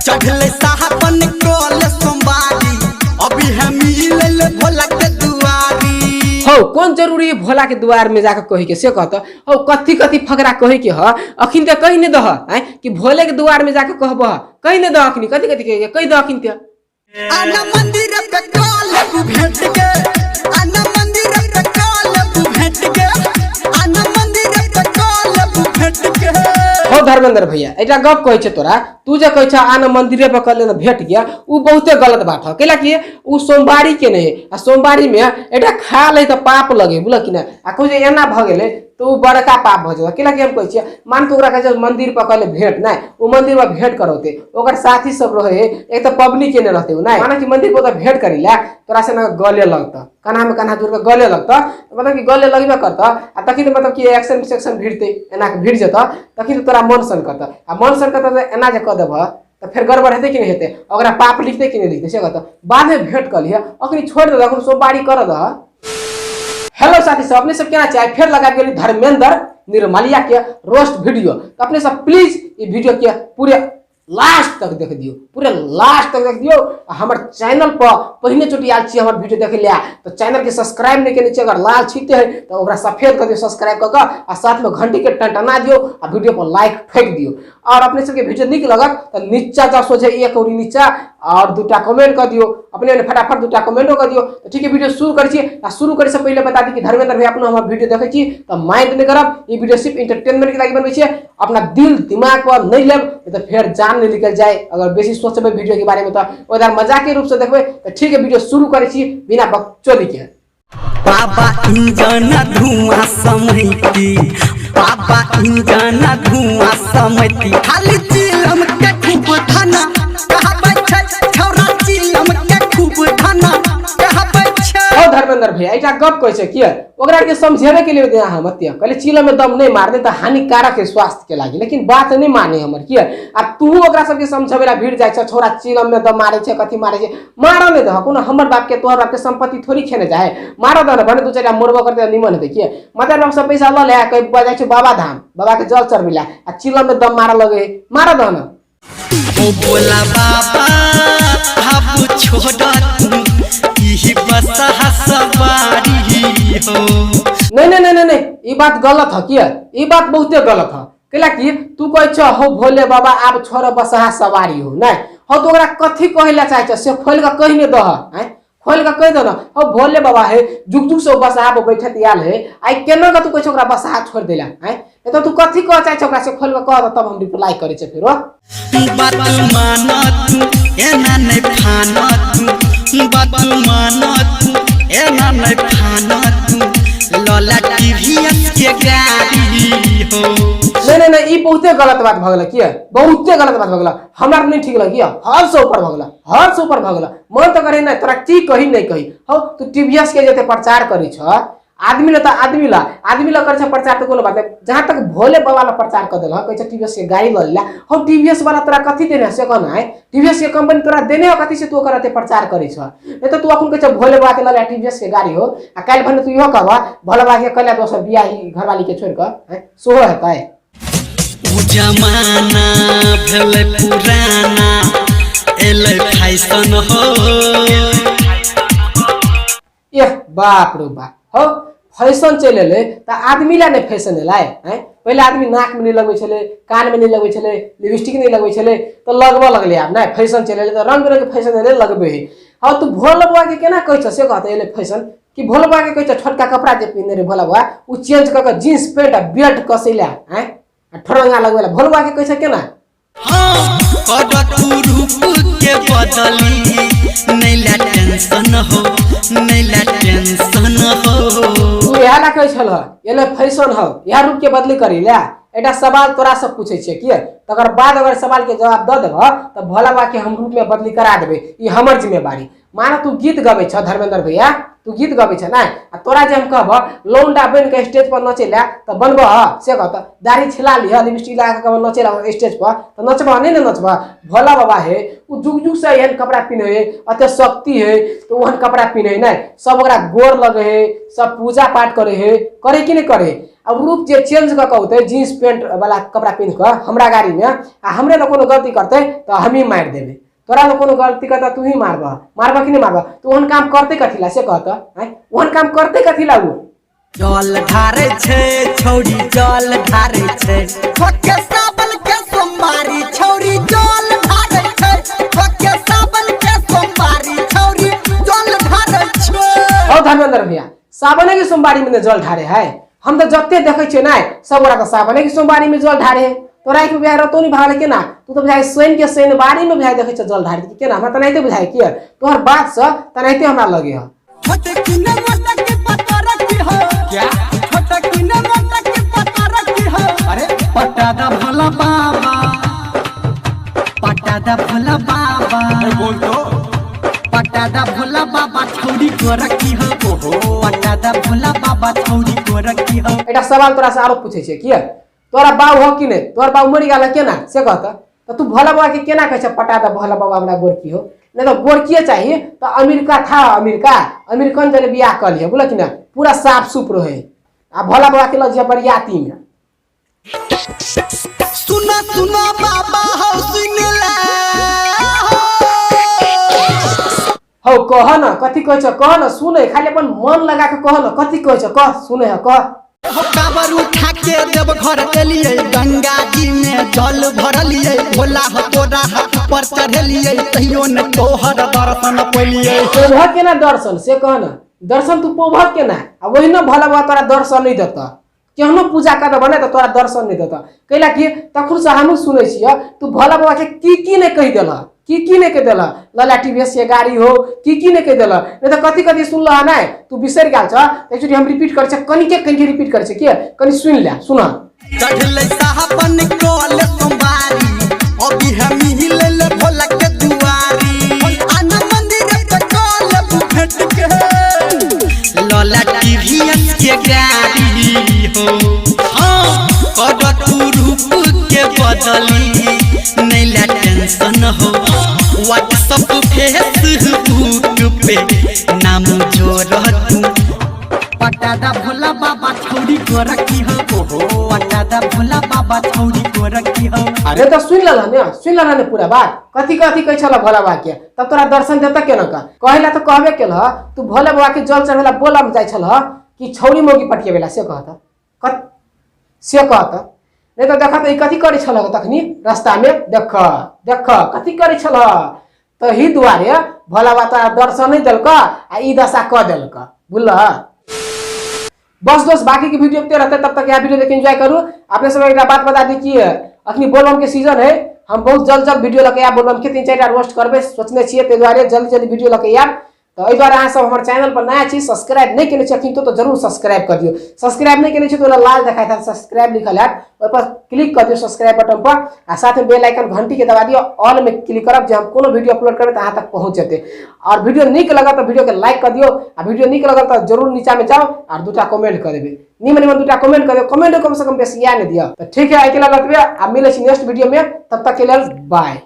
चढ़ले साहबन कल सोमवारी अभी हम मिलल भोला के दुआरी। हौ कोन जरूरी है भोला के दुआर में जाकर कही के से कहत? हौ कथी कथी फकरा कही के ह अखिन ते कही नहीं दह आँय कि भोले के दुआर में जाकर कहब, कही नहीं दह अखनी कथी कथी कही कही दह अखिन ते। आना मंदिर पे काल भेंट के, आना मंदिर पे काल भेंट के, आना मंदिर पे काल भेंट के। हौ धर्मेंद्र भैया एकटा गप कहै छै तोरा, तू जे कहै छ आना मंदिरे पर कल भेंट गया, उ बहुते गलत बात है। कैला कि उ सोमवारी के नहीं आ सोमवारी में एकटा खा ले तऽ पाप लगे, बुझल कि नहि? आ कहू जे एना भऽ गेलै तऽ उ बड़का पाप भऽ जेतै। कैला कि हम कहै छियै मान के ओकरा कहै छै मंदिर पर कहले भेंट नहि, उ मंदिर पर भेंट करौते ओकर साथी सब रहे है, एक तऽ पबनी केने रहते उ नहि, माने कि मंदिर पर भेंट करी ला तोरा से ना गले लगतऽ, कन्हा में कन्हा जोड़ के गले लगतऽ, मतलब कि गले लगबे करतऽ आ तखन तऽ मतलब कि एक्शन सेक्शन भिड़तै, एना के भिड़ जेतऽ तखन तऽ तोरा मन सन करतऽ आ मन सन करतऽ तऽ एना जे कऽ देबह तऽ फेर गड़बड़ हेतै कि नहि हेतै? ओकरा पाप लिखतै कि नहि लिखतै से कहतऽ। बादमे भेंट कऽ लिहऽ, अखनी छोड़ि दह, अखन सोमवारी करऽ दह। हेलो साथी सब, अपने सब केना चाहे फेर लगा गेली धर्मेंद्र निर्मलिया के रोस्ट वीडियो, तो अपने सब प्लीज ई वीडियो के पूरे लास्ट तक देख दियो, पूरे लास्ट तक देख दियो। आ हमर चैनल पर पहिने चोटी आयल छी हमर वीडियो देख लिया तो चैनल के सब्सक्राइब नहीं केने छी, अगर लाल छीते है तो ओकरा सफेद कर दियो सब्सक्राइब कऽ कऽ आ साथ में घंटी के टनटना दियो आ वीडियो पर लाइक ठोकि दियो। और अपने सबके वीडियो नीक लगत तो नीचा जाओ सोझे एक औरी नीचा और दूटा कमेंट कर दियो, अपने अपने फटाफट दूटा कमेंटो कर दियो। तो ठीक है वीडियो शुरू करै छी आ शुरू करे से पहले बता दी कि धर्मेंद्र भैया अपना हमर वीडियो देखै छी तो माइंड नहीं करब, ई वीडियो सिर्फ एंटरटेनमेंट के लागि बनबै छी, अपना दिल दिमाग पर नहीं लेब नहीं तो फिर जान नहीं निकल जाए अगर बेसी सोचबै वीडियो के बारे में, तो उधर मजाक के रूप से देखबै। तो ठीक है वीडियो शुरू करै छी बिना बकचोदी के। बाबा इंजन धुआं समैती, बाबा इंजन धुआं समैती, खाली चिलम के खूब धना कहबै छै, छौरा चिलम के खूब धना कहबै छै। हौ धर्मेंद्र भैया एकटा गप कहै छै किया ओकरा के समझेबे के लिए दिया हम अत्य कहले चिलम में दम नहीं मार दे तो हानिकारक है स्वास्थ्य के लागी, लेकिन बात नहीं माने हमर किया आ तू ओकरा सबके समझेबे ला भीड़ जाय छै, छोरा चिलम में दम मारे छै कथी मारे छै, मारऽ नहीं दह, कोनो हमर बाप के तोहर बाप के संपत्ति थोड़ी खेने जाए, मारऽ दह ने भने दू चारिटा मरबो करते निमन हेतै किया मदर बाप सब पैसा लऽ ले कहीं जाइ छै बाबा धाम बाबा के जल चढ़बै ला आ चिलम में दम मारऽ लगे, मारऽ दह ने। ओ भोला बाबा अब छोड़ तू इही बसहा सवारी हो। नहीं नहीं नहीं नहीं ई बात गलत है किया, ई बात बहुते गलत है। कैला कि तू कहै छ हो भोले बाबा आब छोड़ बसहा सवारी हो, नहीं हो तो ओकरा कथी कहै ला चाहै छ से खोल के कहि नहीं दह, आँय खोल के कहि दह न हो भोले बाबा हे जुग जुग से बसहा पर बैठत आयल हे, आइ केना के तू कहै छ ओकरा बसहा छोड़ देला, आँय नहीं तो तू कथी कह चाहै छ ओकरा से खोल के कह दह तब हम रिप्लाई करै छियै फेरो। बात मान तू एना नहीं फान तू, बात मान तू एना नहीं फान तू, लला टीवीएस के गाड़ी हो। नहीं नहीं नहीं ई बहुते गलत बात भऽ गेलै किया, बहुते गलत बात भऽ गेलै, हमरा नहीं ठीक लगी, हद से ऊपर भऽ गेलै, हद से ऊपर भऽ गेलै। मन तऽ करे नहीं तोरा की कही नहीं कही, हौ तू टीवीएस के जते प्रचार करै छ आदमी ला तऽ आदमी ला, आदमी ला करै छ प्रचार तऽ कोनो बात नहीं, जहाँ तक भोले बाबा ला प्रचार कऽ देलह कहै छ टीवीएस के गाड़ी लऽ लेला, हौ टीवीएस वाला तोरा कथी देने से कहना है, टीवीएस के कंपनी तोरा देने हो कथी से तू ओकर एते प्रचार करै छ, नहीं तऽ तू अखन कहै छ भोले बाबा के लऽ ले टीवीएस के गाड़ी हो आ काल्हि भने तू इहो कहबह भोले बाबा के कहले दोसर बियाह घरवाली के छोड़ि कऽ, आँय सेहो हेतै। उ जमाना भेलै पुराना एलै फैशन हो। एह बाप रे बाप, हौ फैशन चलि एलै तऽ आदमी लए नहि फैशन एलै, आँय पहिले आदमी नाकमे नहि लगबै छलै, कानमे नहि लगबै छलै, लिपस्टिक नहि लगबै छलै, तऽ लगबऽ लगलै आब नहि फैशन चलि एलै तऽ रङ्ग बिरङ्गके फैशन एलै लगबै है। हौ तू भोला बाबाके केना कहै छह से कहतै एलै फैशन कि भोला बाबाके कहै छह छोटका कपड़ा जे पहिरने रहै भोला बाबा ओ चेंज कऽ कऽ जींस पेंट आ बेल्ट कसै लए, आँय आ ठोरंगा लगबै लए भोला बाबाके कहै छह केना? हाँ, कर तू रूप के बदली नहीं ला टेंशन हो, नहीं ला टेंशन हो। तू इएह ला कहै छलह एलै फैशन हो इएह रूप के बदली करी ले, एकटा सवाल तोरा से पूछै छियै किए तकर बाद अगर सवाल के जवाब दऽ देबह तऽ भोला बाबा के हम रूप में बदली करा देबै, ई हमर जिम्मेवारी। माने तू गीत गबै छह धर्मेंद्र भैया तू गीत गबै छ ना आ तोरा जे हम कहब लौंडा बनि के स्टेज पर नचै ला तऽ बनबह से कह तऽ दाढ़ी छिला लिह लिपस्टिक लगा के कहब नचै ला स्टेज पर तऽ नचबह नहि ने नचबह भोला बाबा हे ओ जुग जुग से एहन कपड़ा पिन्है है अते शक्ति है तऽ ओहन कपड़ा पिन्है नहि सब ओकरा गोर लगै है सब पूजा पाठ करे है करे कि नहि करे अब रूप जे चेंज कऽ के औतै जीन्स पेंट वाला कपड़ा पिन्ह कऽ हमरा गाड़ी में आ हमरे लग कोनो गलती करतै तऽ हमही मारि देबै तोरा लग कोनो गलती करतै तू ही मारबह मारबह कि नहि मारबह तऽ ओहन काम करतै कथी ला से कहतऽ आँय ओहन काम करतै कथी ला ओ जल ढारे छै छौरी जल ढारे छै फके सावन के सोमवारी छौरी जल ढारे छै फके सावन के सोमवारी छौरी जल ढारे छै। हौ धर्मेंद्र भैया, सावने के सोमवारी में जल ढारे है। हम तो जते देखे छियै ना सब गोरा के सावने के सोमवारी में जल ढारे है। तोरा एक बुझाय रतो नहीं भागल केना, तू तो बुझाय शनि के शनिवारी में बुझाय देखे छ जल ढारे के केना, हमरा तनाहिते बुझाय किया तोहर बात से तनाहिते हमरा लगे है। छोटकी ने मोटकी पता रखी हो क्या, छोटकी ने मोटकी पता रखी हो, अरे पटादा भोला बाबा, पटादा भोला बाबा, अरे बोल तो, पटादा भोला बाबा छौरी को रखी हो, ओहो पटादा भोला बाबा छौरी को रखी हो। एकटा सवाल तोरा से आरो पूछे छियै किया तोरा बाऊ हो कि नहि, तोहर बाऊ मरि गेल केना से कहत तऽ तू भोला बाबा के केना कहै छ पटा दे भोला बाबा हमरा गोरकी हो, नहि तऽ गोरकीए चाहिए तऽ अमेरिका था, अमेरिका अमेरिकन जने बियाह कऽ लिहे बुझल कि नहि, पूरा साफ सुफ रहे आ भोला बाबा के लऽ जइहे बरियाती में। सुना सुना बाबा हौ सुन ले हौ कह न कथी कहै छ कह न सुनै, खाली अपन मन लगा के कह न कथी कहै छ कह सुनै ह कह। हो काबर उठा के देव घर एलियै, गंगा जी में जल भरलियै, भोला हो तोरा हाथ पर चढ़ेलियै, तैयो न तोहर दर्शन पैलियै। पौभह केना दर्शन से कह न, दर्शन तू पौभह केना आ वही न भोला बाबा तोरा दर्शन नहीं देतह, केहनो पूजा कर देबह ने तऽ तोरा दर्शन नहीं देतह, कैला कि तखन से हमहूँ सुनै छियै तू भोला बाबा के की की नहीं कहि देलह, की की नहीं कहि देलह, लला टीवीएस के गाड़ी हो की की नहीं कहि देलह, नहीं तऽ कथी कथी सुनलह नहि तू बिसरि गेल छह, तऽ एक्चुअली हम रिपीट करै छियै कनिके कनिके रिपीट करै छियै किया कनि सुनि ले सुन। चढ़ले साहबन कल सोमवारी, अभी हम मिलल भोला के दुआरी, आना मंदिर पे कल भेट के लला टीवीएस के गाड़ी हो, हाँ कर तू रूप के बदली नैला टेंशन हो, व्हाट्सअप फेसबुक पे नाम जोड़ तू। पटादा भोला बाबा छौरी को रखी हो, ओहो पटादा भोला बाबा छौरी को रखी हो। अरे तो सुन लला ने, सुन लला ने पूरा बात कथी कथी कहै छल भोला बाबा के, तब तोरा दर्शन देता केना का कहला तो कहबे केलह, तू भोला बाबा के जल चढ़ेला बोला में जाइ छल कि छौरी मौगी पटिएबेला से कहता कत से कहता, नहीं तो देखा तो ई कथी करै छल तखनी रास्ता में, देख देख कथी करै छल, तही दुआरे भोला बाबा तोरा दर्शन नहीं देलक आ ई दशा कऽ देलक बुझलह। बस दोस्त बाकी के वीडियो देखते रहते तब तक यह वीडियो देख एंजॉय करू। अपने सब एक बात बता दी कि अखनी बोलबम के सीजन है, हम बहुत जल्द जल्द वीडियो लके आयब, बोलबम के 3-4 रोस्ट करबे सोचने छियै, ताहि दुआरे जल्दी जल्दी वीडियो लके आयब। तो एहि दुआरे अहाँ सब हमर चैनल पर नया छी सब्सक्राइब नहीं केने छी अखन तो जरूर सब्सक्राइब कर दियौ, सब्सक्राइब नहीं केने छी तो ओला लाल देखाइत हैत सब्सक्राइब लिखल हैत ओहि पर क्लिक कर दियौ सब्सक्राइब बटन पर, आ साथ में बेल आइकन घंटी के दबा दियौ, ऑल में क्लिक करब जे हम कोनो वीडियो अपलोड करबै तऽ अहाँ तक पहुँच जेतै। और वीडियो नीक लगल तऽ वीडियो के लाइक कर दियौ, आ वीडियो नीक लगल तऽ जरूर नीचा में जाओ और 2 कमेंट कर देबै, निमन निमन 2 कमेंट कर दियौ, कमेंट कम से कम बेसी इएह नहि दियौ। तऽ ठीक है, एहिके लेल एतबे, आ मिलै छी नेक्स्ट वीडियो में, तब तक के लेल बाय।